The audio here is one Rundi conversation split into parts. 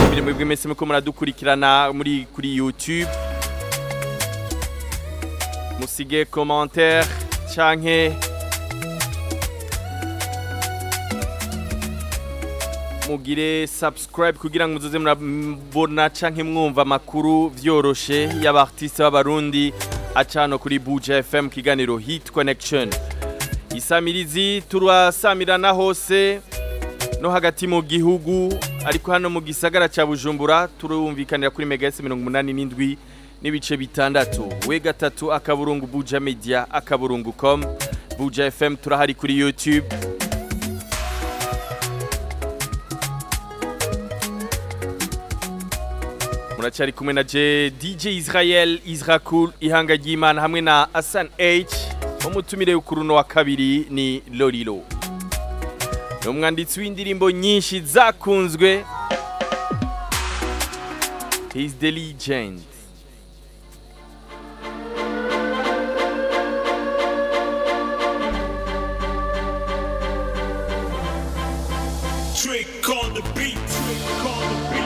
Shimire mwebwe mwese muko muradukurikirana muri kuri YouTube, musige commentaire canke mugire subscribe kugira ngo muzoze murabona canke mwumva amakuru vyoroshe y'abartiste b'abarundi acano kuri Buja FM, kiganiro Hit Connection. Isamirizi turasamirana hose no hagati mu gihugu, ariko hano mu gisagara ca Bujumbura turumvikanira kuri megahertz 87.6, we gatatu akaburungu Buja Media akaburungu com. Buja FM turahari kuri YouTube. Muracari kumwe na je DJ Israel Isracool ihanga ry'Imana hamwe na Hassan H. Umutumire ukuruno wa kabiri ni Lolilo. Ni umwanditsi w'indirimbo nyinshi zakunzwe. He's the legend. Trick on the beat. Trick on the beat.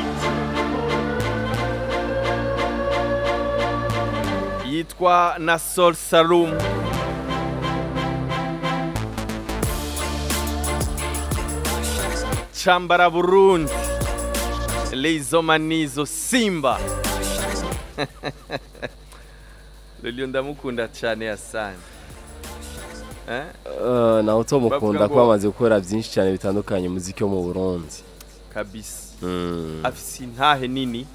Yitwa Nasol Salum. Chambara Burundi, Leizomanizo Simba. Lolilo ndamukunda cyane Hassan. Nawe utomukunda ko amaze gukora byinshi cyane bitandukanye muziki wo mu Burundi. Kabisa. Afise intahe nini.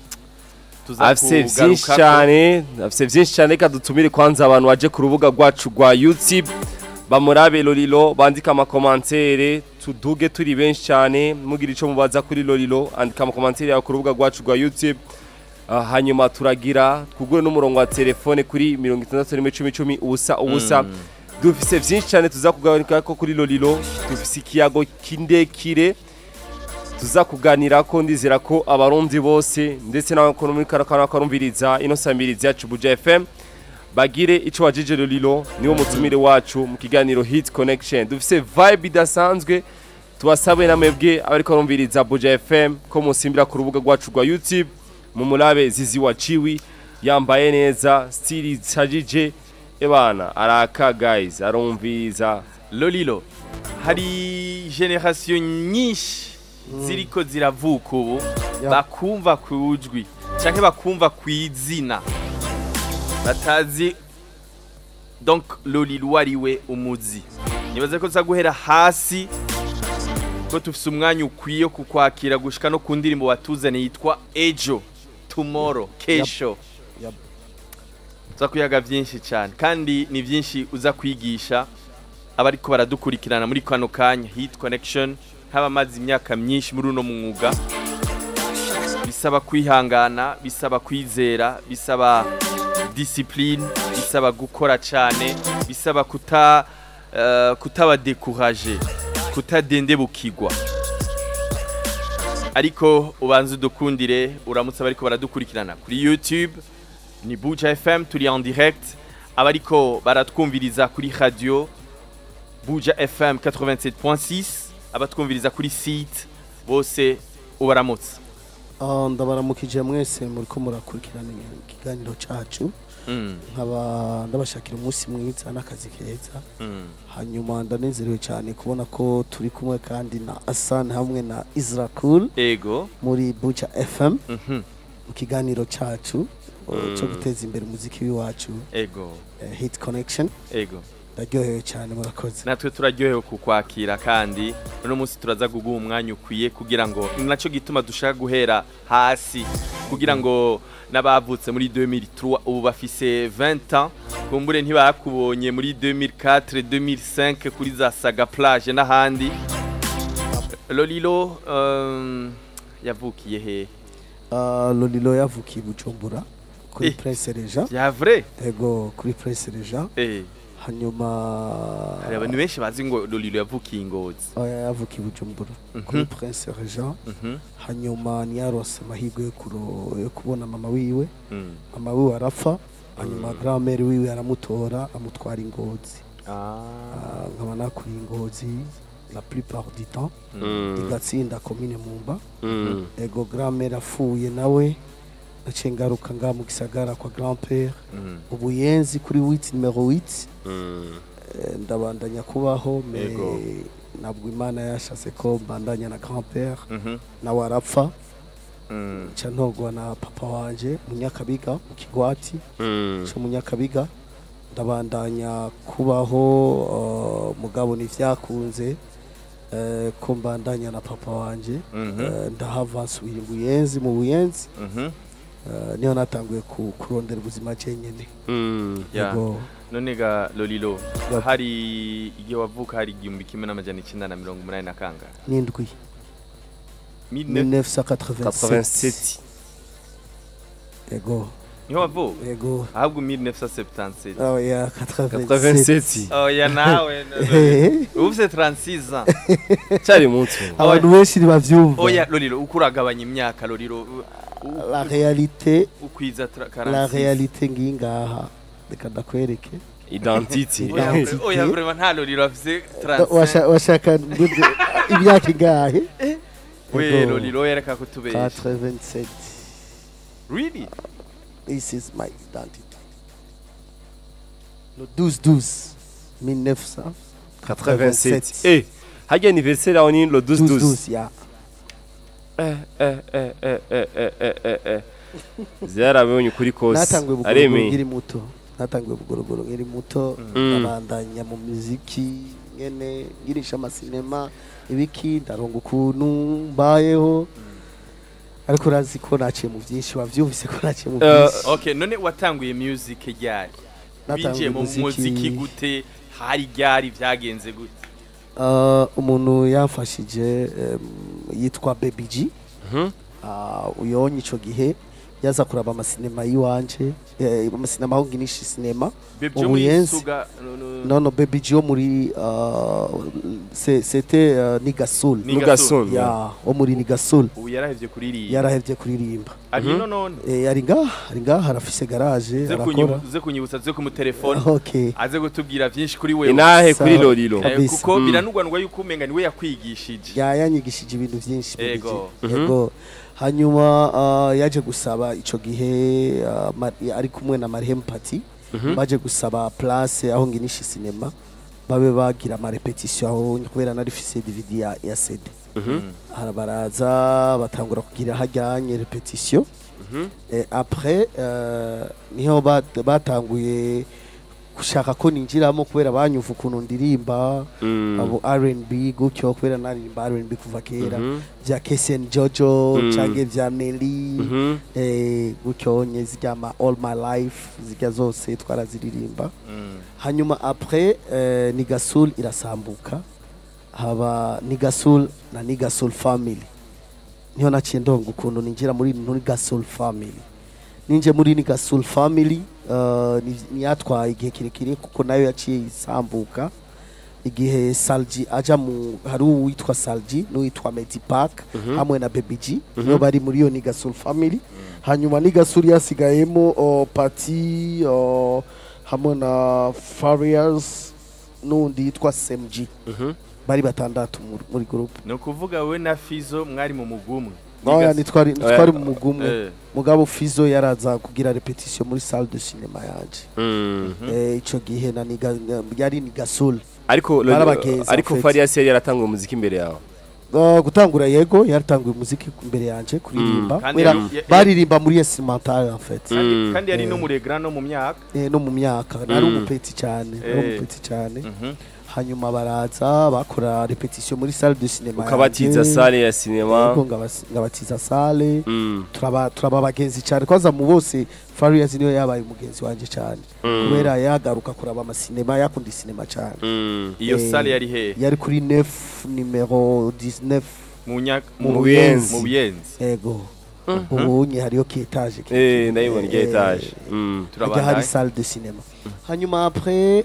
Afise byinshi cyane, afise byinshi cyane. Reka dutumire kwanza abantu baje ku rubuga rwacu rwa YouTube bamurabe Lolilo, bandika amakomantere, tuduge turi benshi cyane. Mugira ico mubaza kuri Lolilo, andika amakomantere yawe ku rubuga rwacu rwa YouTube. Hanyuma turagira twugure n'umurongo wa telefone kuri 61 10 10 0 0. Dufise byinshi cyane tuza kugabanuka ko kuri Lolilo, dufise ikiyago kindekire tuza kuganira ko ndizera ko abarundi bose ndetse n'abakora muri karakara karumviriza ino samirizi yacu Buja FM bagire ico wajije. Lolilo niwo mutumire wacu mu kiganiro Hit Connection. Dufise vibe idasanzwe, tubasabe namwebwe abariko barumviriza Buja FM ko musimbira ku rubuga rwacu rwa YouTube mumurabe Zizi Waciwi, yambaye neza, stili sajije, ebana araka guys, arumviriza. Lolilo, hari generation nyinshi ziriko ziravuka ubu bakumva kujwi canke bakumva kwizina batazi donc Lolilo ariwe umuzi. Nibaze ko tuza guhera hasi ko tufise umwanya ukwiye kukwakira gushika no ku ndirimbo watuzaniye yitwa Ejo, Tomorrow, Kesho. Tuza kuyaga vyinshi cyane kandi ni vyinshi uza kwigisha abariko baradukurikirana muri kano kanya Hit Connection. Haba amaze imyaka myinshi muri uno mwuga, bisaba kwihangana, bisaba kwizera, bisaba discipline, bisaba gukora cyane, bisaba kutaba décourager, kutadendebukirwa. Ariko ubanze udukundire uramutse abariko baradukurikirana kuri YouTube ni Buja FM, turi en direct. Abariko baratwumviriza kuri radio Buja FM 87.6, abatwumviriza kuri site bose ubaramutse. Ndabaramukije mwese muriko murakurikirana ikiganiro cacu. Nkaba ndabashakira umunsi mwiza n'akazi keza. Hanyuma ndanezerewe cyane kubona ko turi kumwe kandi na Hassan hamwe na Isracool. Ego. Muri Buja FM. Mu kiganiro cacu cyo guteza imbere umuziki w'iwacu. Ego. Hit Connection. Ego. Ndaryohewe cyane, murakoze. Natwe turaryohewe kukwakira kandi uno munsi turaza kuguha umwanya ukwiye kugira ngo naco gituma dushaka guhera hasi kugira ngo n'abavutse muri 2003 ubu bafise 20 ans kumbure ntibakubonye muri 2004 2005 kuri za Saga Plage n'ahandi. Lolilo yavukiye he? Lolilo yavukiye Bujumbura kuri Prince Regent. Ya vrai? Ego, kuri Prince Regent. Hanyuma Hari abantu benshi bazi ngo Lolilo yavukiye i Ngozi. Oya, yavukiye i Bujumbura kuri Prince Regent. Hanyuma ntiyaronse amahirwe yo kubona mama wiwe. Mama wiwe arapfa, hanyuma grand-mère wiwe aramutora, amutwara i Ngozi. Nkaba nakuriye i Ngozi la plupart du temps, igatsinda commune Mumba. Ego, grand-mère apfuye nawe naciye ngaruka ngaha mu gisagara kwa grand-père, Ubuyenzi kuri 8, numéro 8. Ndabandanya kubaho me ntabwo Imana yashatse ko mbandanya na grand-père, nawe arapfa. Nca ntogwa na papa wanje mu Nyakabiga, mu Kigwati cyo mu Nyakabiga. Ndabandanya kubaho, mugabo ntivyakunze ko mbandanya na papa wanje. Ndahava nsubira i Buyenzi, mu Buyenzi. Niho natanguye kurondera ubuzima jenyene. Yego. None ga Lolilo, Yep. hari igihe wavuka hari 1980 na kangahe? N'indwi. 1987. 87. Yego. Niho wavuka? Yego. Ahubwo 1977. Oh yeah, 87. 87. Oya nawe, ubu ufite 36 ans. Cyari muto. Abantu benshi ntibavyumva. Oya Lolilo, uko uragabanya imyaka Lolilo, La réalité, ukwiza la 46. réalité ngiyi ngaha, reka ndakwereke. Identity. Oya, Identity. oya, vraiment nta Lolilo afise 35. Washaka imyaka ingahe? We. Yego. Lolilo yereka kutubesha. 87. Really? This is my identity, le 12 12 1987. 87. Harya anniversaire aho ni le 12 12 12? 12, ya. Eh, zarabonye ukuri kose. Natanguye bugorogoro Aremeye. nkiri muto, natanguye bugorogoro nkiri muto. Ndabandanya mu muziki nyene, ngirisha amasinema ibiki, ndaronga ukuntu mbayeho, ariko urazi ko naciye mu byinshi, wavyumvise ko naciye mu byinshi. Okay, none watanguye music ryari? Natanguye Winjiye mu muziki gute? Hari ryari? Vyagenze gute? Umuntu yamfashije yitwa Baby G. Uyonye ico gihe yaza kuraba amasinema yiwanje, amasinema aho nginisha sinema. Baby Mu G muri Buyenzi. Suga, no, no, Non, Baby G wo muri c'était Nigasul. Nugasun. Ya, wo muri Nigasul. Ubu yarahevye kuririmba. Yarahevye kuririmba. Ari no none? Ari ngaha, ari ngaha, arafise garage, Ze arakora. uze kunyibutsa, ze kumutelefone, Okay. aze gutubwira vyinshi kuri wewe. Inahe kuri Sawa. Lolilo. Kabisa. Kuko biranugwanugwa yuko umenga niwe yakwigishije. Ya, yanyigishije ibintu byinshi Baby G. Yego. Hanyuma yaje gusaba ico gihe, ari kumwe na Marhem Pati, baje gusaba place aho nginisha sinema, babe bagira ama répétition aho, kubera nari fise DVD ya CD. Baraza batangura kugira hajyanye répétition. Après niho batanguye gushaka ko ninjiramo, kubera banyumva ukuntu ndirimba abo R&B gutyo, kubera naririmba R&B kuva kera, vya KSN Jojo canke vya Nelly, gutyo nye zirya ma All My Life, zirya zose twaraziririmba. Hanyuma après Nigasul irasambuka, haba Nigasul na Nigasul Family. Niho naciye ndonga ukuntu ninjira muri Nigasul Family. Ninje muri Nigasul Family, niyatwaye igihe kirekire, kuko nayo yaciye isambuka igihe Salji aja mu, hari uwitwa Salji n'uwitwa Medipark hamwe na Baby G, niyo bari muri iyo Nigasul Family. Hanyuma Nigasul yasigayemo Pati hamwe na Farias n'undi yitwa SMG, bari batandatu muri group. Ni ukuvuga we na Fizo mwari mu mugwi umwe? Oya, ntitwari mu mugwi umwe. Mugabo Fizo yaraza kugira répétition muri salle de cinéma yanje. Ico gihe na Niga, yari Nigasul. Ariko Barabagenzi, ariko en fait. Farias yari yaratanguye umuziki imbere yawe? Gutangura yego, yaratanguye umuziki imbere yanje kuririmba. Kandi Kubera baririmba muri instrumental en fait. Kandi yari no muregra no mu myaka. No mu myaka nari umu petit cyane, nari umu petit cyane. Hanyuma baraza bakora répétition muri salle de cinéma Ukabatiza yanje. salle ya sinema? Yego, ngabatiza salle. Turaba abagenzi cyane. Kwanza mu bose Farias niyo yabaye umugenzi wanje cyane, kubera yagaruka kuraba amasinema, yakunda sinema cyane. Iyo salle yari hehe? Yari kuri 9, numéro 19. Mu Mu Buyenzi. Mu Buyenzi. Ego. Ubunye hariyo ki étage. Ndayibona irya étage. Hajya hari Turabandanya. salle de cinéma. Hanyuma après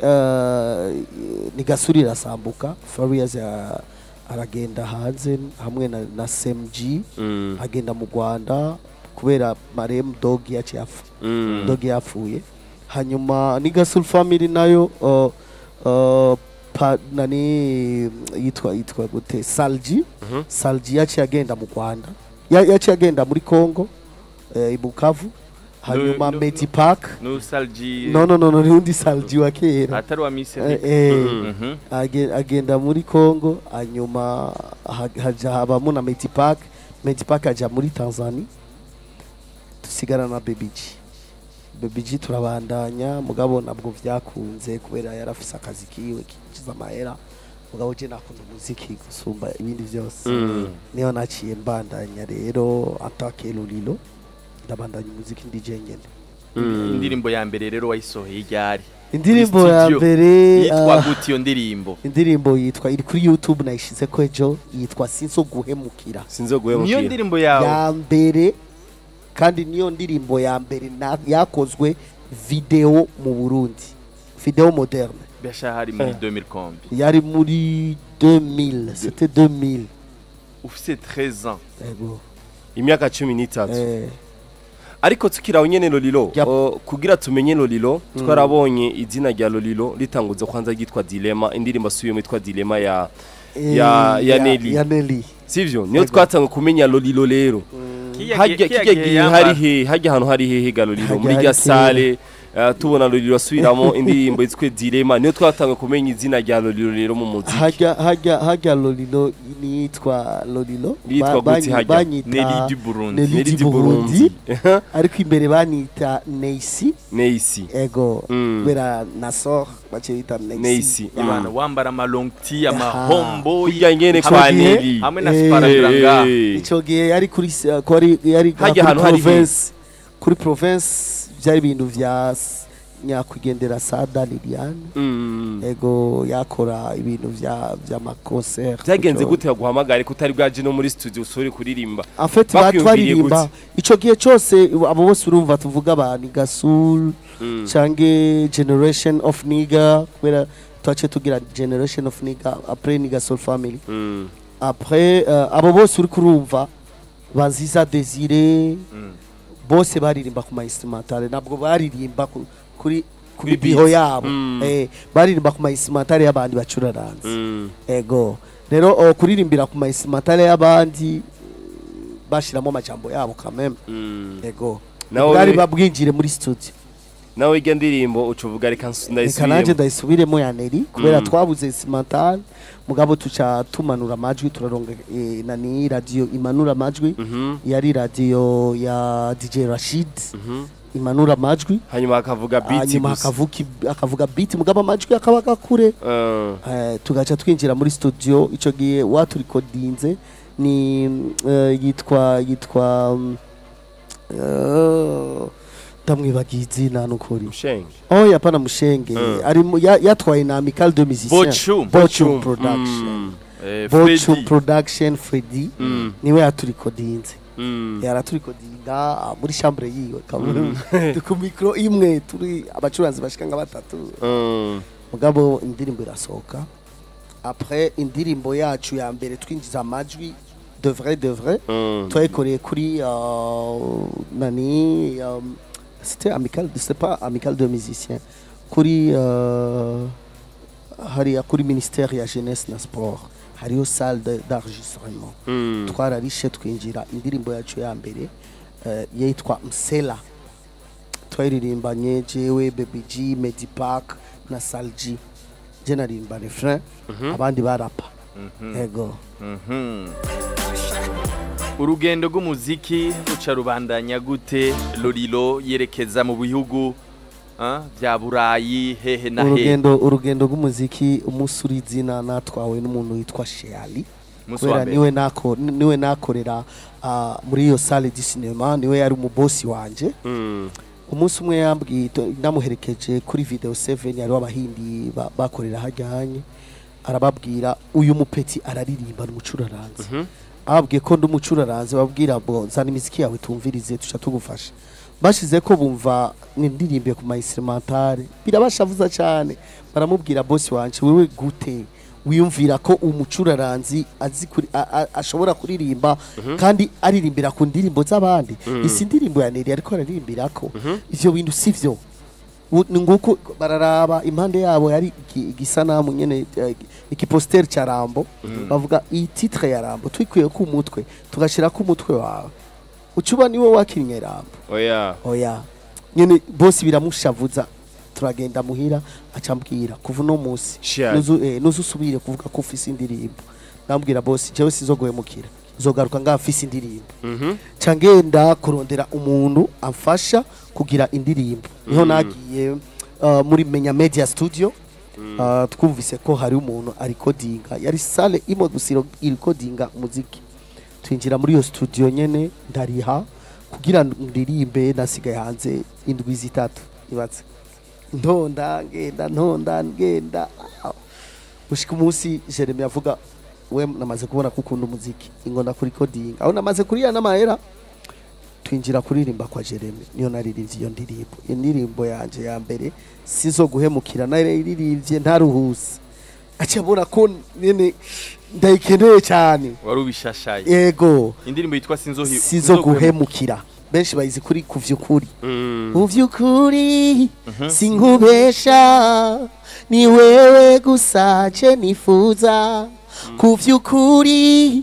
Nigasuri irasambuka, Farious aragenda hanze hamwe na SMG, agenda mu Rwanda kubera Marem Dog yaciye apfa. Dog yapfuye, hanyuma Nigasul Family nayo nani yitwa gute, Salji. Salji yaciye agenda mu Rwanda, yaciye agenda muri Congo, i Bukavu. Hanyuma No, Medi Park. No Salji. No, ni undi Salji wa kera. Atari wa Miss. Agenda muri Congo, hanyuma haja habamo na Medi Park. Medi Park aja muri Tanzania, dusigara na Baby G. Baby G turabandanya, mugabo nabwo vyakunze kubera yarafise akazi kiwe kinjiza amahera, mugabo je nakunda umuziki gusumba ibindi vyose. Niyo naciye mbandanya rero atake Lolilo, ndabandanya umuziki ndi jenyene. Indirimbo ya mbere rero wayisohoye ryari? Indirimbo Muri ya studio. mbere Yitwa gute iyo ndirimbo? Indirimbo yitwa, iri kuri YouTube, nayishize ko ejo, yitwa Sinzo Guhemukira. Sinzo Niyo guhemukira. ndirimbo yawe? Ya mbere, kandi niyo ndirimbo ya mbere yakozwe video mu Burundi, video moderne. Biasha hari muri 2000 kombi? Yari muri 2000, c'était 2000. Ufise 13 ans? Yego. Imyaka 13. Ariko tukiraho nyene Lolilo, Yep. kugira tumenye Lolilo, twarabonye izina rya Lolilo ritanguza kwanza ryitwa Dilema, indirimbo asubiyemo yitwa Dilema ya ya Nelly. Ya Nelly. Sivyo? Niyo Yego. twatanga kumenya Lolilo rero. Hajya kijya gihe hari he, hajya ahantu hari hehe ga Lolilo? Hajya Muri hari rya kera. salle, tubona Lolilo asubiramo indirimbo yitwa Dilema, niyo twatanga kumenya izina rya Lolilo rero mu muziki. Hajya Lolilo nitwa Lolilo. Yitwa gute hajya? Banyita Nelly du Burundi. Nelly Nelly du du Burundi. Burundi. Ariko imbere banita Neisi. Neisi. Ego. Kubera Nasor baciye bita Neisi. Neisi. Ibana wambara ama long tee, amahombo. Kurya nyene Ico kwa gihe- Nelly. Hamwe na sparadrap ngaha. Ico gihe yari kuri yari Hajya kuri ahantu hari he? province, kuri province byari ibintu vya nyakwigendera Sada Liliane. Ego, yakora ibintu vya vy'ama concert. Byagenze gute baguhamagare ko utari bwaje no muri studio usore kuririmba? En fait Bakwiyumviriye batwaririmba gute? ico gihe cyose, abo bose urumva tuvuga ba Nigasul canke Generation of Nigga, kubera twaciye tugira Generation of Nigga après Nigasul Family. Après abo bose uri kurumva, Banziza Desire, bose baririmba ku ma instrumental, ntabwo baririmba kuri Kuri biho beat. yabo. Baririmba ku ma instrumental y'abandi bacuraranze. Ego, rero kuririmbira ku ma instrumental y'abandi, bashiramo amajambo yabo kameme. Ego. Nawe bwari babwinjire muri studio. Nawe irya ndirimbo uca uvuga reka Reka nanjye ndayisubiremo. Ndayisubiremo ya Nelly, kubera twabuze instrumental, mugabo tuca tumanura amajwi, turaronga nani, radio imanura amajwi. Yari radio ya DJ Rashid imanura amajwi. Hanyuma hakavuga beat Hanyuma gusa. Akavuga beat, mugabo amajwi akaba gakure. Tugaca twinjira muri studio. Ico gihe waturikodinze ni yitwa ndamwibagiye izina nukuri. Mushenge. Oh, yapana Mushenge. Ari yatwaye na Amical de Musiciens. Bochum. Bochum Production. Bochum Freddy. Production, Freddy niwe yaturikodinze. Yaraturikodinga muri chambre yiwe ku micro imwe, turi abacuranzi bashika nka batatu. Mugabo indirimbo irasohoka. Après indirimbo yacu ya mbere twinjiza amajwi de vrai de vrai, twayikoreye kuri nani, c'était amical, c'est pas amical de musiciens, kuri hariya kuri ministère ya jeunesse na sport, hariyo salle d'enregistrement. Twararishe twinjira indirimbo yacu ya mbere, yitwa Msela. Twayiririmbanye jewe, Baby G, Medi Park na Salji. Je naririmba refrain, abandi barapa. Ego. Urugendo rw'umuziki ruca rubandanya gute? Lolilo yerekeza mu bihugu bya Burayi hehe na hehe? Urugendo rw'umuziki, umunsi uri izina natwawe n'umuntu witwa Sheali. Umunsi wa Kubera mbere. niwe nakorera muri iyo salle du cinéma, niwe yari umubosi wanje. Umunsi umwe yambwiye, namuherekeje kuri Video 7, yari w'abahindi bakorera hajyanye, arababwira uyu mupeti araririmba, n'umucuraranzi. Ababwiye ko ndi umucuraranzi, babwira bo zana imiziki yawe tumvirize tuca tugufasha. Bashize ko bumva nindirimbe ku ma instrumentale, birabashavuza cyane. Baramubwira boss wanje, wewe gute wiyumvira ko umucuraranzi azi ashobora kuririmba kandi aririmbira ku ndirimbo z'abandi? Isi ndirimbo ya Neri ariko araririmbirako, ivyo bintu sivyo. Nguko bararaba impande yabo yari igisanamu nyene, ikiposter ca Rambo. Bavuga iyi titre ya Rambo twikuye ku mutwe tugashira ku mutwe wawe, ucuba niwe wakinnye Rambo. Oya. Oya nyene boss biramushavuza. Turagenda muhira, acambwira kuva uno munsi Shari. Nuzu usubire kuvuga ko ufise indirimbo. Ndamubwira boss, jewe sizoguhemukira, nzogaruka ngaha mfise indirimbo. Ca ngenda kurondera umuntu amfasha kugira indirimbo. Niho nagiye muri Menya Media Studio. Twumvise ko hari umuntu arikodinga, yari salle imwe gusa irikodinga umuziki. Twinjira muri iyo studio nyene, ndariha kugira ndirimbe. Nasigaye hanze indwi 3, ibatse ntonda ngenda, ntonda ngenda. Ah. Gushika umunsi Jeremy avuga, we namaze kubona ko ukunda umuziki, ingo ndakurikodinga aho namaze kuriya n'amahera. Twinjira kuririmba kwa Jeremy, niyo naririmbye iyo ndirimbo, indirimbo yanje ya mbere sizo guhemukira. Naririmbye ntaruhuse, aca abona ko nyene ndayikeneye cyane. Wari ubishashaye. Yego. Indirimbo yitwa Sinzohi. Sizo guhemukira, benshi bayizi kuri kuvyukuri. Mu vyukuri sinkubesha, ni wewe gusa je nifuza. Ku vyukuri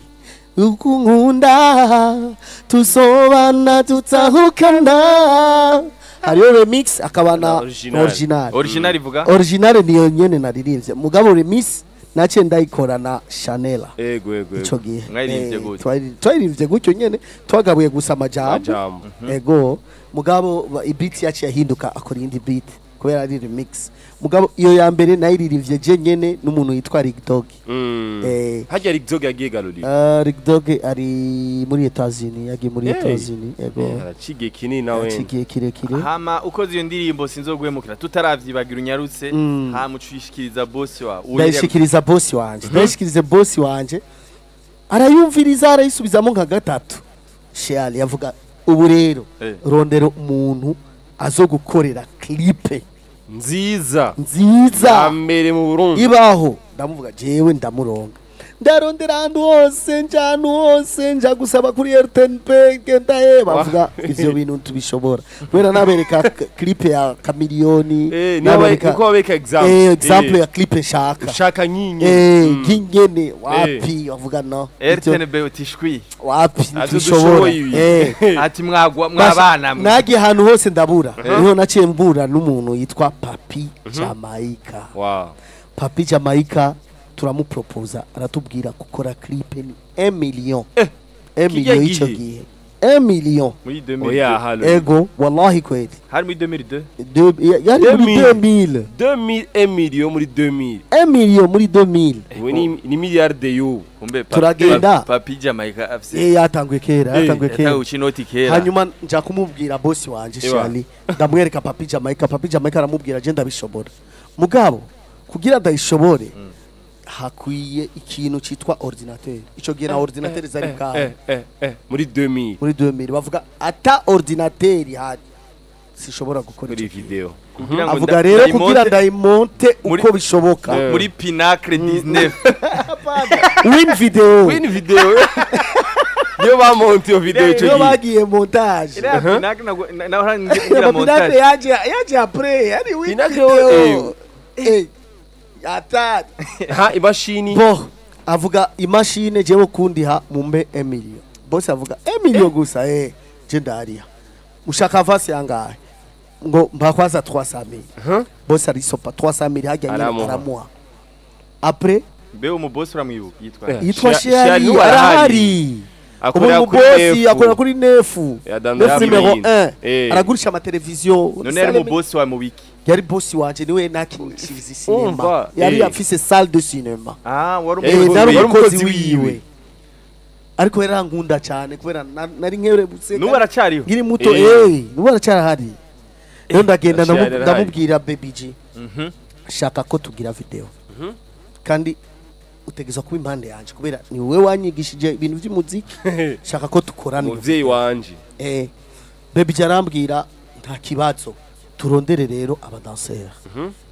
ukunkunda, tusobana tutahukana. Hariyo remix akaba na Original. Original. Original ivuga? Original niyo nyene naririmbye, mugabo remix nace ndayikora na Chanela. Ego ego. Ico gihe Mwayirimbye gute? Twayirimbye gutyo nyene, twagabuye gusa amajambo. Amajambo. Ego, mugabo ibeat yaciye yahinduka, akora iyindi beat kubera ari remix. Mugabo iyo ya mbere nayiririmbye je nyene n'umuntu yitwa Rick Dog. Harya Rick Dog yagiye Garuri? Rick Dog ari muri Etats-Unis, yagiye muri Etats-Unis, ego. Aracigiye kinini nawe. Yacigiye kirekire. Hama ukoze iyo ndirimbo Sinzoguhemukira, tutaravyibagira, unyarutse, hama ucishikiriza boss wawe. Ndayishikiriza boss wanje, ndayishikiriza boss wanje, arayumviriza, arayisubizamo nka gatatu. Shali yavuga, ubu rero rondera umuntu azogukorera clip nziza. Nziza. Ya mbere mu Burundi. Ibaho. Ndamuvuga jewe ndamuronga, ndarondera ahantu hose, nja ahantu hose, nja gusaba kuri RTNP, genda he, bavuga ivyo bintu tubishobora kubera nabereka clip ya Kamiliyoni. Niko babeka example. Example ya clip nshaka. Ushaka nyinyi. Nk'ingene wapi, bavuga no RTNB utishwi. Wapi, Azo ntibishobora. dushoboye ibi. Ati mwagwa mwabana mwe. Nagiye ahantu hose ndabura, niho naciye mbura n'umuntu yitwa Papi Jamaica. Papi Jamaica turamuproposa, aratubwira gukora clip ni 1 million, 1 Kijya million ico gihe. gihe, 1 million. Muri 2002. Oya halo. Ego, wallahi kweli. Hari muri 2002. Yari muri 2000. 2000. 2000, 1 million muri 2000. 1 million muri 2000. Ubu ni miliyarde y'ubu. Kumbe Turagenda. Papi Jamaica afise Yatanguye kera, yatanguye kera. Yatanguye inoti kera. Hanyuma nja kumubwira bosi wanje. Ewa. Shali ndamwereka Papi Jamaica, Papi Jamaica aramubwira, je ndabishobora, mugabo kugira ndayishobore hakwiye ikintu citwa ordinateur. Ico gihe na ordinateur zari bwawe. Muri 2000. Muri 2000 bavuga ata ordinateur ihari sishobora gukora Muri ico kintu. video. Kugira ngo Avuga rero kugira ndayimonte ndayimonte uko bishoboka muri Pinnacle 19. Win Video. Win Video niyo bamonte iyo video ico Niyo gihe. bagiye montage. Iriya Pinnacle naho ngira Pinnacle montage. yaje après yari Win Pinnacle, Video. Atari ha imashini. Bo avuga imashine jewe kundiha mumbe 1 million. Bose avuga 1 million gusa, je ndariha, mushaka avance yangahe? Ngo mbakwaza 300 mille. Bose arisopa 300 mille hajya nyine. Aramuha. Aramuha après. Mbe umu boss uramwibuka yitwa? Yitwa Shali Shali. arahari. Arahari. Akorera Ubu kuri mubosi Nefu. akorera kuri Nefu. Yadandaza Nefu numero ibintu. 1. Aragurisha amateleviziyo. None yari mu boss wa mubiki? Yari bosi wanje, niwe nakinishiriza sinema. Umva, Yari afise salle de cinéma. Ah, wari umukozi Nari wiwe. umukozi Umukozi wiwe. wiwe. Ariko yarankunda cyane kubera nari nkerebutse N'ubu aracariho? nkiri muto. N'ubu aracyahari. Rero ndagenda Aracyari arahari. ndamubwira, Baby G, shaka ko tugira video kandi Utegezwa kuba impande yanje kubera ni wowe wanyigishije ibintu by'umuziki, shaka ko dukorana. Umuvyeyi wanje. Baby G arambwira nta kibazo, turondere rero abadanseri.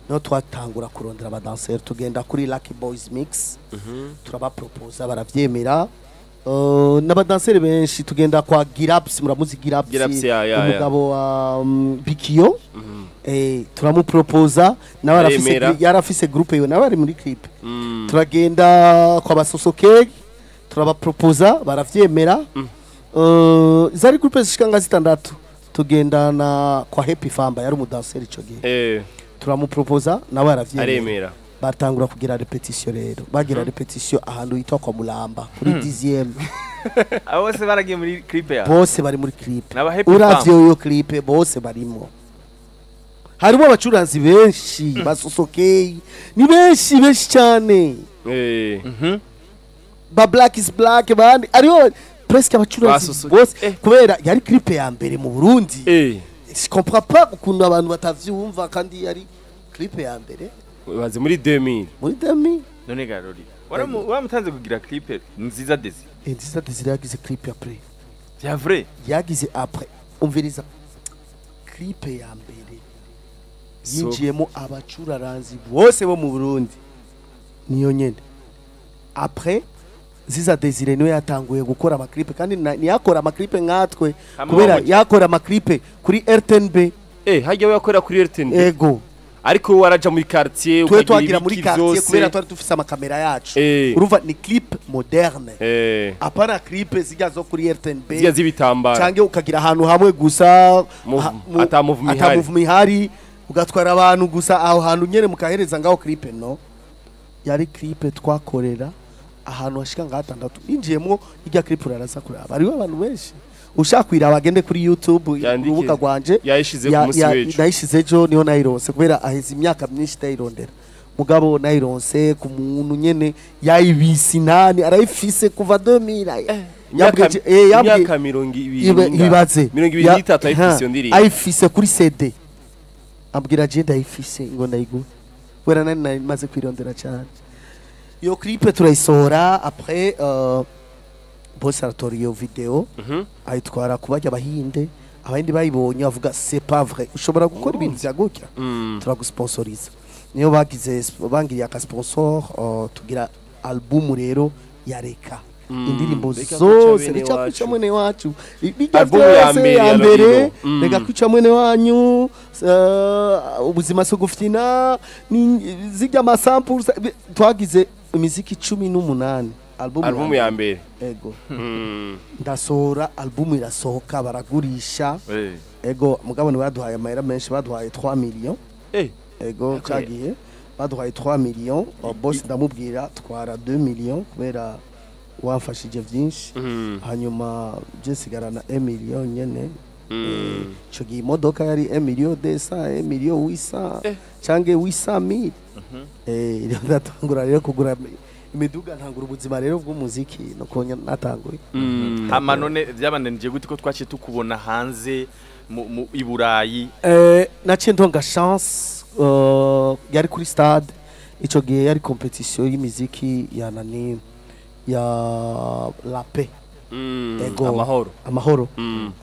Niho twatangura kurondera abadanseri, tugenda kuri Lucky Boys Mix, turabaproposa, baravyemera. N'abadanseri benshi, tugenda kwa Giraps, muramuzi Giraps? Giraps, ya. Umugabo wa Bikiyo. Turamuproposa nawe arafise Aremera. Yarafise groupe yiwe, nawe ari muri clip. Turagenda kwa Basosokeg, turabaproposa, baravyemera. Zari groupe zishika nka zitandatu. Tugenda na kwa Happy Famba, yari umudanseri ico gihe. Turamuproposa nawe aravyemera. Aremera. Batangura kugira répétition rero, bagira répétition ahantu hitwa kwa Mulamba kuri 10e. Abo bose baragiye muri clip ya Bose bari muri clip. N'aba Happy Uravye Fam. iyo clip, bose barimo, harimo abacuranzi benshi basosokeye, ni benshi benshi cyane. Ba Black is Black, bandi ariho, presque abacuranzi bose, kubera yari clip ya mbere mu Burundi. Je comprends pas ukuntu abantu batavyumva kandi yari clip ya mbere. Baze muri 2000. Muri 2000. None garori waramutanze kugira clip nziza desi? Nziza Desire yagize clip après. Vya vrai? Yagize après. Umviriza, clip ya mbere yinjiyemo abacuraranzi bose bo mu Burundi niyo nyene. Après, Nziza Desire niwe yatanguye gukora amaklipe, kandi ntiyakora amaklipe nkatwe, Hamwe kubera yakora amaklipe kuri RTNB. Hajya we yakorera kuri RTNB? Ego. Ariko wowe waraja muri quartier? Twe Ukagira twagira muri ibiki quartier, vyose. kubera twari dufise amakamera yacu. Urumva ni clip moderne, apana clip zijya zo kuri RTNB Zirya z'ibitambara. Canke ukagira ahantu hamwe gusa, ata movement ata ihari. movement ihari, ugatwara abantu gusa aho hantu nyene mukahereza ngaho clip. No yari clip twakorera ahantu hashika nka hatandatu. Injiyemwo irya clip, uraraza kuraba, hariho abantu benshi. Ushaka kwiraba agende kuri YouTube, Yandike. urubuga rwanje. Yayishize ku munsi w'ejo. Nayishize ejo, niho nayironse, kubera aheze imyaka myinshi ndayirondera, mugabo nayironse ku muntu nyene yayibise inani, arayifise kuva 2000. Yambwiye Imyaka 20 n'ingahe? Ibaze. 23 ayifise iyo ndirimbo. Ayifise kuri CD, ambwira je ndayifise ngo ndayigure, kubera nari maze kwirondera cyane. Iyo clip turayisohora, après boss aratora iyo video, ayitwara kubajya abahinde. Abahinde bayibonye bavuga: "C'est pas vrai, ushobora gukora ibintu vya gutya? Turagusponsoriza." Niyo bagize, bangiriye aka sponsor, tugira album rero yareka indirimbo Reka zose kwica bene reka wacu. kwica mwene wacu. Bijya Album ya vyose mbere ya ya mbere. Lolilo. Reka kwica mwene wanyu, ubuzima si gufyina, zijya amasamples. Twagize imiziki 18, album. Album ya mbere. Ego. Ndasohora album, irasohoka, baragurisha. Ego, mugabo ntibaduhaye amahera menshi, baduhaye 3 millions. Ego, cyagiye baduhaye 3 millions. Boss ndamubwira twara 2 millions kubera wamfashije byinshi, hanyuma je sigarana 1 million nyene. Ico gihe imodoka yari 1 million 200, 1 million 800 canke 800 mille. Rero ndatangura rero kugura imiduga, ntangura ubuzima rero bw'umuziki, nuko natanguye. Hama none byabandanije gute ko twaciye tukubona hanze mu i Burayi? Naciye ndonga chance, yari kuri stade ico gihe, yari compétition y'imiziki ya nani, ya la paix. Ego. Amahoro. Amahoro.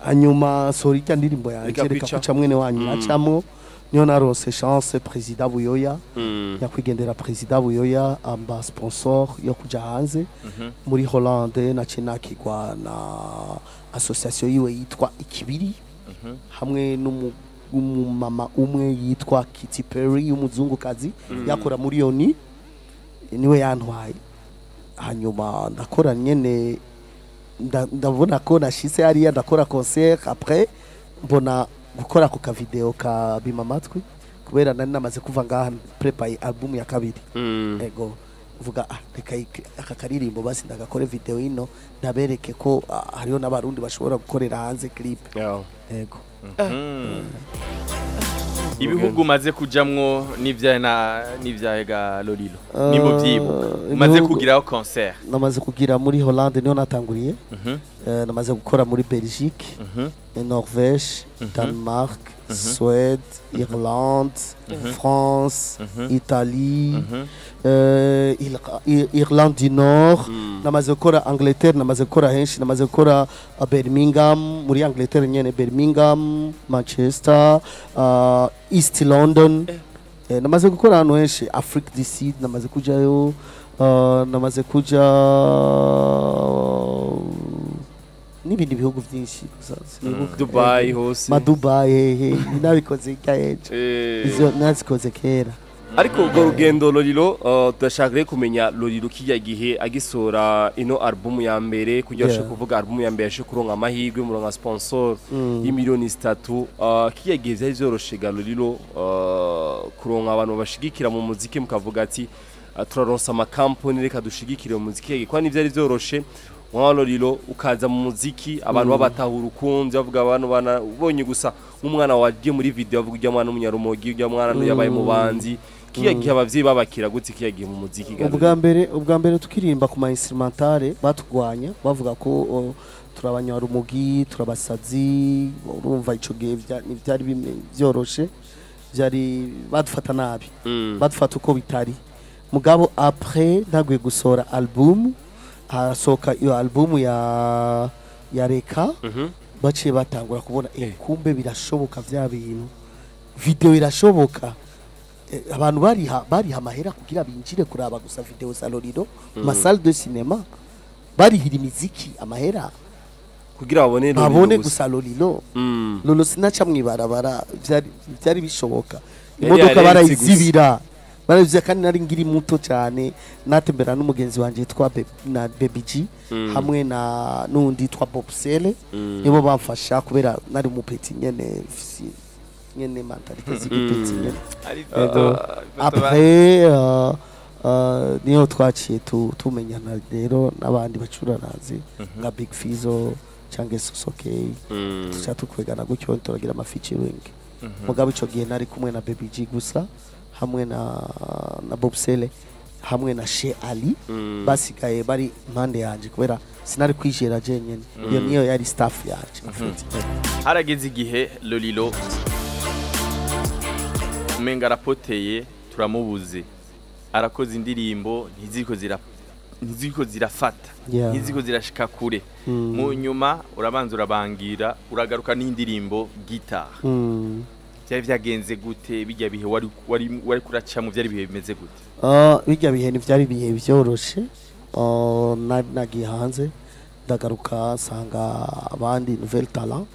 Hanyuma sohora irya ndirimbo yanje Reka reka kwica. kwica mwene wanyu. Nacamwo, niyo narose chance, président Buyoya, nyakwigendera président Buyoya, amba sponsor yo kuja hanze muri Hollande. Naciye nakigwa na association yiwe yitwa Ikibiri, hamwe n'umumama umwe yitwa Kitty Perry y'umuzungukazi, yakora muri ONU, niwe yantwaye. Hanyuma ndakora nyene, ndabona ko nashitse hariya, ndakora concert. Après mbona gukora ku kavideo ka Bima Amatwi, kubera nari namaze kuva ngaha préparé album ya kabiri. Ego, vuga ah, reka aka karirimbo basi ndagakore video ino, ndabereke ko hariho n'abarundi bashobora gukorera hanze clip. Ego. Ibihugu umaze kujamwo n'ivyahe na n'ivyahe ga Lolilo, nimba uvyibuka, umaze Ibihugu kugiraho concert? Namaze kugira muri Hollande, niho natanguriye. Namaze gukora muri Belgique, Norvège, Danemark, Suède, Irlande, France, Italie, Irlande du Nord. Namaze gukora Angleterre, namaze gukora henshi, namaze gukora Birmingham muri Angleterre nyene, Birmingham, Manchester, East London. Namaze gukora ahantu henshi, Afrique du Sud namaze kujayo, namaze kuja n'ibindi bihugu byinshi gusa sinibuka. Dubai hose. Ma Dubai hehe, nabikoze hirya y'ejo. Izo nazikoze kera. Ariko urwo rugendo Lolilo, turashaka rero kumenya Lolilo kijya gihe agisora ino album ya mbere, kugira ashobore kuvuga album ya mbere, ashobore kuronka amahirwe muronka sponsor y'imiliyoni 3. Kijya gihe vyari vyoroshe ga Lolilo, kuronka abantu bashigikira mu muziki, mukavuga ati turaronsa amakampani, reka dushigikire mu muziki, kwa ntivyari vyoroshe nka Lolilo ukaza mu muziki abantu babatahura ukunze bavuga, abantu bana ubonye gusa nk'umwana wagiye muri video bavuga ujya mwana w'umunyarumogi, ujya mwana yabaye mu banzi. Kiya gihe abavyeyi babakira gute kiya gihe mu muziki ga Ubwa mbere tukiririmba ku ma instrumentale batugwanya, bavuga ko turabanyarumogi, turabasazi. Urumva ico gihe ntivyari vyoroshe, vyari badufata nabi, badufata uko bitari. Mugabo après ntaguye gusohora album, harasohoka iyo album ya Reka, baciye batangura kubona kumbe birashoboka, vya bintu video irashoboka. Abantu bariha amahera kugira binjire kuraba gusa video za Lolilo mu ma salle de cinéma, barihira imiziki amahera kugira babone Lolilo. Babone gusa Lolilo. Lolo sinaca mwibarabara, vyari bishoboka. Yari Imodoka yarenze. barayizibira kandi nari ngiri muto cyane, natembera n'umugenzi wanje yitwa na Baby G hamwe na n'undi yitwa Bob Sele, nibo bamfasha kubera nari umupeti nyene, nyene mentalité z'igipeti nyene. Ego. Après niyo twaciye tumenyana rero n'abandi bacuraranzi nka Big Fizzo cyangwa Sosokey, tuca tukwegana gutyo, turagira ama featuring. Mugabo ico gihe nari kumwe na Baby G gusa hamwe na Bob Sele hamwe na She Ali, basigaye bari impande yanje kubera sinari kwijera jenyene. Iyo niyo yari staff yanje en fait. Harageze igihe Lolilo umenga arapoteye, turamubuze, arakoze indirimbo ntiziriko zirafata, ntiziriko zirashika kure. Mu nyuma urabanza urabangira, uragaruka n'indirimbo Guitar. Byari byagenze gute bijya bihe wari kuracamo? Byari bihe bimeze gute? Bijya bihe ntivyari ibihe vyoroshe. Nagiye hanze, ndagaruka nsanga abandi nouvelle talent,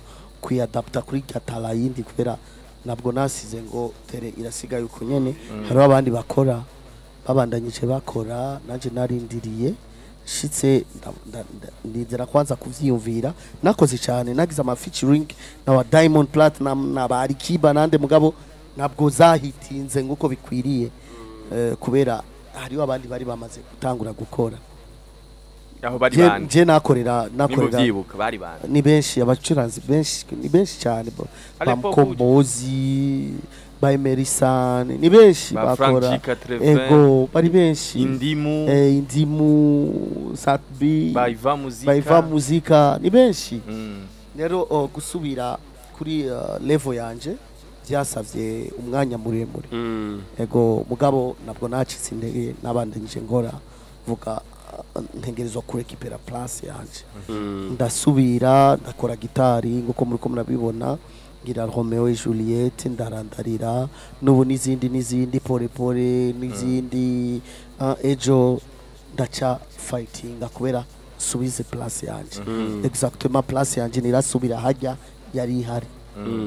kwiyadapta kuri rya talent yindi, kubera ntabwo nasize ngo tere irasigaye uko nyene. Hariho abandi bakora, babandanyije bakora, nanje narindiriye shitse ndizera kwanza kuvyiyumvira. Nakoze cyane, nagize ama featuring na wa Diamond Platinum na ba Alikiba nande, mugabo ntabwo zahitinze nguko bikwiriye, kubera hariho abandi bari bamaze gutangura gukora. Aho bari bande? Je nakorera nakorera Nimubyibuka, bari bande? Ni benshi, abacuranzi benshi, ni benshi cyane À ba l'époque. Mkombozi, ba Emerson, ni benshi Ba Frank bakora. G 80. Ego, bari benshi. Indimu. Indimu, Satbi. Ba Iva Muzika. Ba Iva Muzika, ni benshi. Rero gusubira kuri level yanje byasavye umwanya muremure. Ego, mugabo ntabwo nacitse intege, nabandanyije ngora, vuga ntegerezwa kurekipera place yanje. Ndasubira ndakora gitari nguko muriko murabibona, ngira Romeo et Juliette, ndarandarira n'ubu n'izindi n'izindi, pole pole n'izindi. Ejo ndaca fightinga kubera subize place yanje, exactement place yanje nirasubira hajya yari ihari.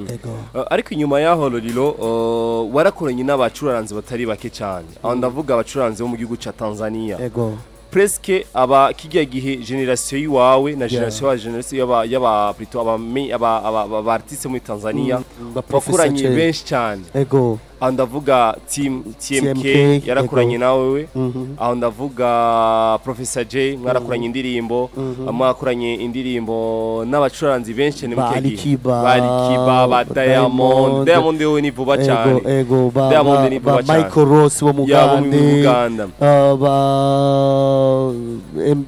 Ego. Ariko inyuma yaho Lolilo, warakoranye n'abacuranzi batari bake cyane, aho ndavuga abacuranzi bo mu gihugu ca Tanzania. Ego. Presque aba kijya gihe generation yiwawe na generation ya generation y'aba plutôt aba aba aba aba artiste muri Tanzania Ba Professor wakoranye Che. benshi cyane. Ego. Aho ndavuga team TMK yarakuranye nawe, aho ndavuga Professor J mwarakuranye indirimbo, mwakuranye indirimbo n'abacuranzi benshi ni mukegi Balikiba, ba Diamond. Diamond we ni vuba cyane, ego ba Diamond ni vuba cyane, Michael Ross wo mu Uganda, ba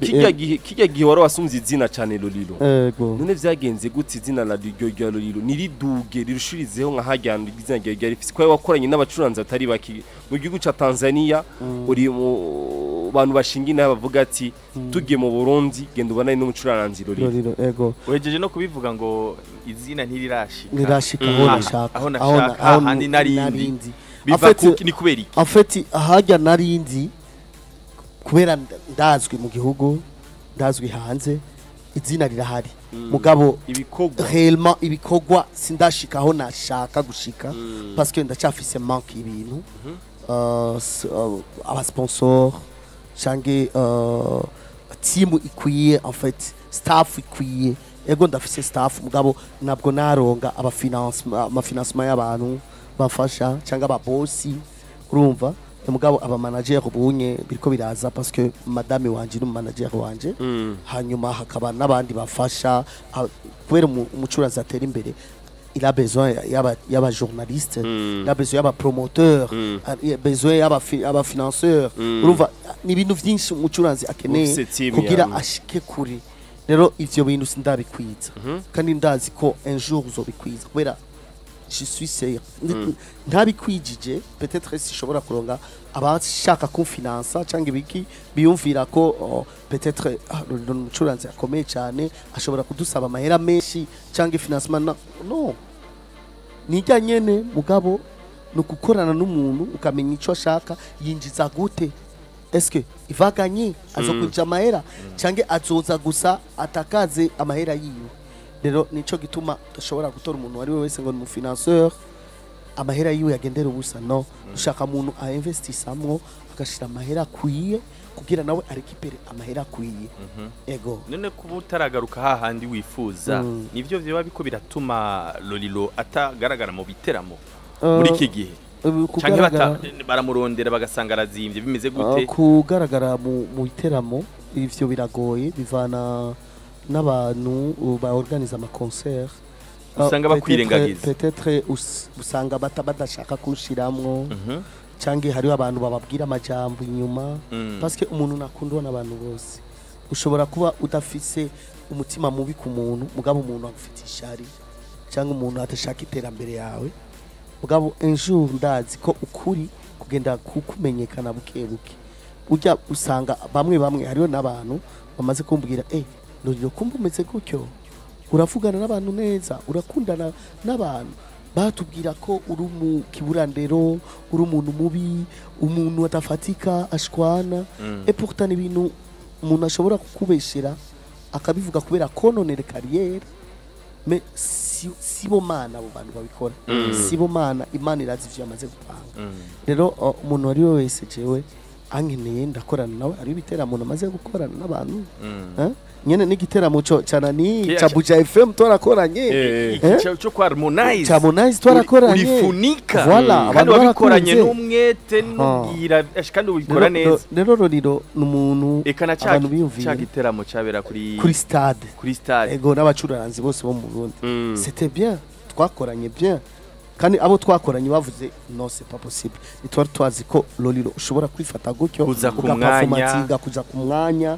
kijya gihe wari wasumze izina cyane Lolilo. None vyagenze gute izina la ryo Lolilo niriduge rirushirizeho nka hajyana izina rya rifise ko wakoranye n'abacuranzi atari baki mu gihugu ca Tanzania, uri mu bantu bashinga inaha bavuga ati tugiye mu Burundi genda ubonane n'umucuranzi Lolilo. Ego wejeje no kubivuga ngo izina ntirirashika ntirashika aho nashaka, aho nashaka handi narindi biva ni kubera iki? En fait ahajya narindi kubera ndazwi mu gihugu, ndazwi hanze, izina rirahari, mugabo ibikorwa réellement ibikorwa sindashika aho nashaka gushika, parce que ndacyafise manque ibintu, aba sponsor canke team ikwiye, en fait staff ikwiye. Ego ndafise staff, mugabo nabwo naronga aba financement, ama financement y'abantu bafasha canke aba boss, urumva. Mugabo aba manager ubunye biriko biraza parce que madame wanje ni manager wanje, hanyuma hakaba nabandi bafasha kubera umucuranzi atera imbere, il a besoin y'aba journaliste, il a besoin y'aba promoteur, il a besoin y'aba financeur, urumva ni ibintu vyinshi umucuranzi akeneye kugira ashike kure. Rero ivyo bintu sindabikwiza, kandi ndazi ko un jour uzobikwiza kubera je suis sûr ntabikwijije, peut-être si shobora kuronga abashaka kumfinansa cyangwa ibiki biyumvira ko peut-être umucuranzi akomeye cyane ashobora kudusaba amahera menshi cyangwa financement. No, nijya nyene mugabo no gukorana n'umuntu ukamenya ico ashaka, yinjiza gute, est-ce que ivaganye azokwinjiza amahera cyangwa azoza gusa atakaze amahera yiwe. Rero nico gituma udashobora gutora umuntu wari we wese ngo ni umufinanceur amahera yiwe yagendera ubusa. No, ushaka umuntu a investisamwo agashira amahera akwiye kugira nawe arekipere amahera akwiye. Ego none kuba utaragaruka hahandi wifuza, nivyo vyoba biko biratuma Lolilo atagaragara mu biteramo muri iki gihe, canke baramurondera bagasanga arazimvye bimeze gute? Kugaragara mu biteramo ivyo biragoye, bivana n'abantu ba organize ama concert, usanga bakwirengagiza, peut-être usanga badashaka kushiramwo, canke hariho abantu bababwira amajambo inyuma, parce que umuntu nakundwa n'abantu bose. Ushobora kuba udafise umutima mubi ku muntu, mugabo umuntu agufite ishari cyangwa umuntu atashaka iterambere yawe, mugabo un jour ndazi ko ukuri kugenda kukumenyekana buke buke. Ujya usanga bamwe bamwe hariho n'abantu bamaze kumbwira Lolilo kumva umeze gutyo, uravugana n'abantu neza, urakundana n'abantu, batubwira ko uri mu kiburandero, uri umuntu mubi, umuntu atafatika, ashwana, et pourtant ibintu umuntu ashobora kukubeshera akabivuga kubera kononera carrière, mais si bo mana abo bantu babikora, si bo mana, Imana irazi ivyo yamaze gupanga. Rero umuntu ari we wese jewe ankeneye ndakorana nawe, ari ibiteramo namaze gukorana n'abantu, nyene n'igiteramo cyo canani cha Buja FM twarakoranye, cyo kwa Harmonize, cha Harmonize twarakoranye, urifunika, voilà, kandi wabikoranye n'umwete n'ubwira, kandi ubikora neza. Rero Lolilo n'umuntu abantu biyumviye cya giteramo cyabera kuri stade, kuri stade, ego n'abacuranzi bose bo mu Burundi, c'était bien, twakoranye bien, kandi abo twakoranye bavuze non c'est pas possible, nitwari twazi ko Lolilo ushobora kwifata gutyo ugaperformantinga kuza ku mwanya,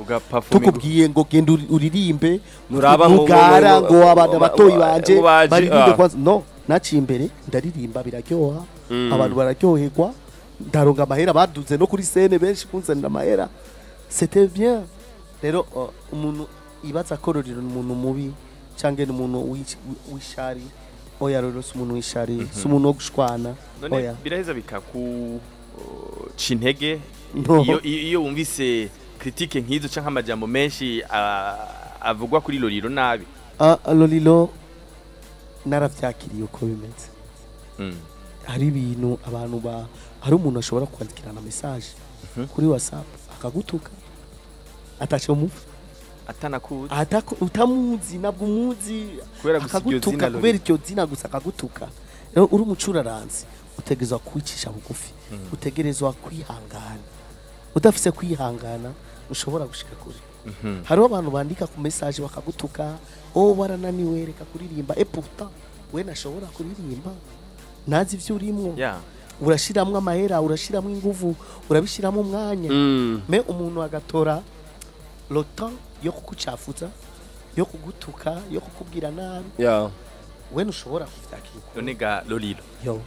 tukubwiye ngo genda uririmbe nuraba ngo abana batoyi banje baririmbe kwanza. No, naciye imbere ndaririmba biraryoha, abantu bararyoherwa, ndaronga amahera, baduze no kuri scène benshi kunzanira amahera, c'était bien. Rero umuntu ibaza ko Lolilo ni umuntu mubi cyangwa ni umuntu w'ishari, oya rero si umuntu w'ishari, si umuntu wo gushwana. None biraheza bikaku cintege iyo wumvise critique nk'izo canke amajambo menshi avugwa kuri Lolilo nabi? Lolilo naravyakiriye uko bimeze. Hari ibintu abantu hari umuntu ashobora kwandikirana message kuri WhatsApp akagutuka atacho mufu atanakuzi, utamuzi nabwo umuzi, akagutuka kubera iryo zina gusa akagutuka. Rero uri umucuraranzi Utegerezwa kwicisha bugufi, utegerezwa kwihangana. Udafise kwihangana ushobora gushika kure. Hariho abantu bandika ku message bakagutuka, oh warananiwe, reka kuririmba. Et pourtant we nashobora kuririmba, ntazi ivyo urimwo. Urashiramwo amahera, urashiramwo inguvu, urabishiramwo umwanya, mais umuntu agatora le temps yo kukucafuza, yo kugutuka, yo kukubwira nabi. We ntushobora kuvyakira uko. None ga Lolilo, yo.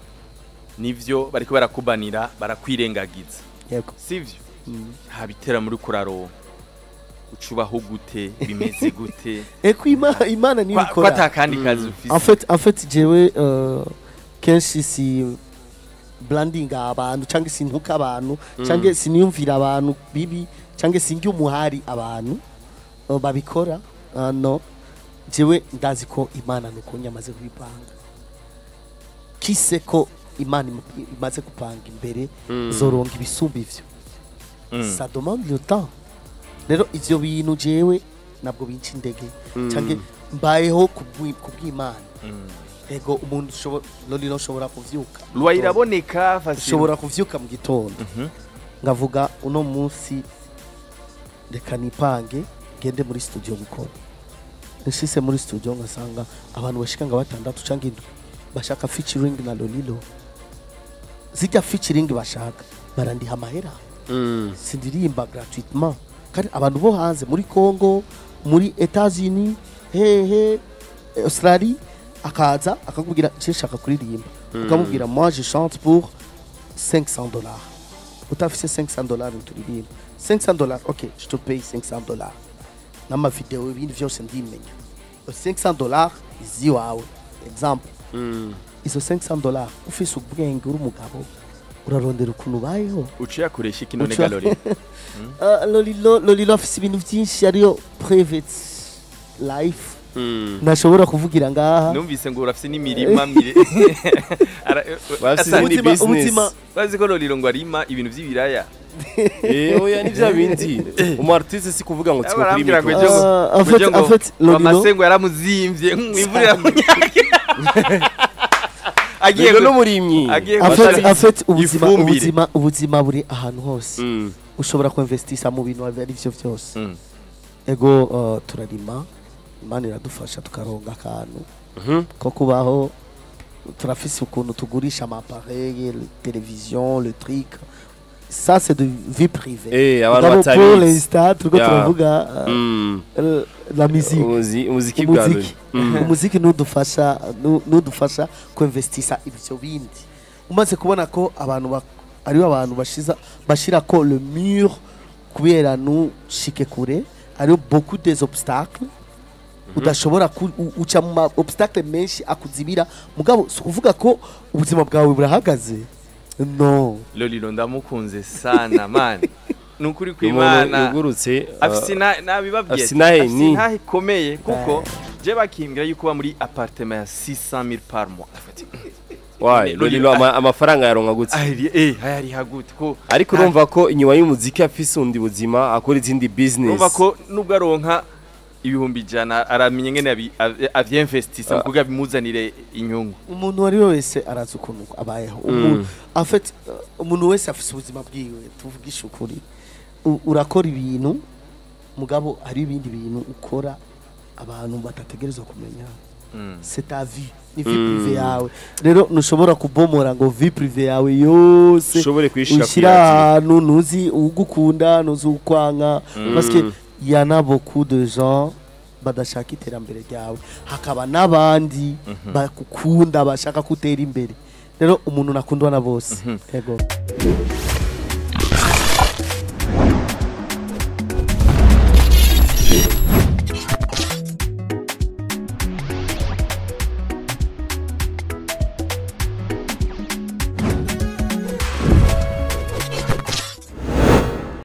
Nivyo bariko barakubanira, barakwirengagiza, Yego. sivyo? Nta bitera muri kuraronka, ucubaho gute? Bimeze gute? Eko Imana niyo Kwa ikora. ata kandi kazi ufise. En fait jewe kenshi si branding abantu, cyangwa sintuka abantu, cyangwa siniyumvira abantu bibi, cyangwa singi umuhari abantu babikora. No jewe ndazi ko Imana nuko nyamaze kubipanga, kise ko Imana imaze gupanga imbere zoronka ibisumba ivyo. Ça demande le temps. Rero ivyo bintu jewe ntabwo binca indege, cyangwa mbayeho kubw'Imana. Ego, umuntu ushobora, Lolilo ushobora kuvyuka, Lwa iraboneka facile. Ushobora kuvyuka mu gitondo ngavuga uno munsi reka nipange ngende muri studio gukora. Nshise muri studio ngasanga abantu bashika nga batandatu canke indwi bashaka featuring na Lolilo. Zijya featuring bashaka barandiha amahera, sindirimba gratuitement. Kandi abantu bo hanze, muri Congo, muri Etats-Unis, hehe, Australie, akaza akakubwira je nshaka kuririmba, ukamubwira moi je chante pour $500. Utafise $500 nturirimba. $500, ok, je te paye $500 n'ama vidéo, ibindi vyose ndimenya. $500 iziwawe, exemple. Izo $500 ufise ubwenge, uri umugabo, urarondera ukuntu ubayeho. Uciye akoresha iki none Uciye- ga Lolilo? Lolilo afise ibintu byinshi, ariyo private life ntashobora kuvugira ngaha. Numvise ngo urafise n'imirima mire. Barafise Asa- izindi business. Ubuzima- Bazi ko Lolilo ngo arima ibintu vy'ibiraya. Oya, ni vya bindi, umu artiste si kuvuga ngo tsiko kuri Barambwira ngo micro. ejo En fait, ngo en fait, Lolilo amasengo yaramuzimvye, imvura iramunyagira agiye Lolilo n'umurimyi. Agiye En fait, gushira en fait ubuzima ifumbire. ubuzima buri ahantu hose. Ushobora kuinvestisa mu bintu ari byo byose. Ego, turarima, Imana iradufasha tukaronga akantu ko kubaho. Turafise ukuntu tugurisha ama appareil, télévision, le truc, ça c'est de vie privée. Abantu Mugabo pour batabizi. l'instant turiko turavuga la musique. Umuziki bwa Umuziki. Lolilo. Umuziki nudufasha nudufasha kuinvestisa ivyo bindi. Umaze kubona ko abantu ariho abantu bashiza bashira ko le mur kubera nushike kure, hariho beaucoup des obstacles udashobora uca mu ma obstacle menshi akuzibira. Mugabo si ukuvuga ko ubuzima bwawe burahagaze, no. Lolilo ndamukunze sana man, nukuri Umuntu kw'Imana. yugurutse. Afise nabibabwiye, afise intahe afise ni. intahe ikomeye, kuko je bakimbwira yuko uba muri appartement ya 600 000 par mois. Afati, Wayi, Lolilo amafaranga yaronka gute? Ahiri ayari hagute ko? Ariko urumva ko inyuma y'umuziki afise undi buzima, akora izindi business. Urumva ko nubwo aronka 100,000 aramenya ingene avyinvestisa mu kugira bimuzanire inyungu. Umuntu uwo ari we wese arazi ukuntu abayeho. En fait, umuntu wese afise ubuzima bwiwe. Tuvugishe ukuri, urakora ibintu, mugabo hari ibindi bintu ukora abantu batategerezwa kumenya. C'est ta vie, ni vie privée yawe. Rero ntushobora kubomora ngo vie privée yawe yose ushobore kuyishira. ushyira ahantu ntuzi ugukunda, ntuzi ukwanga, parce que y en a beaucoup de gens badashaka iterambere ryawe, hakaba n'abandi bakukunda, bashaka kutera imbere. Rero umuntu nakundwa na bose. Yego.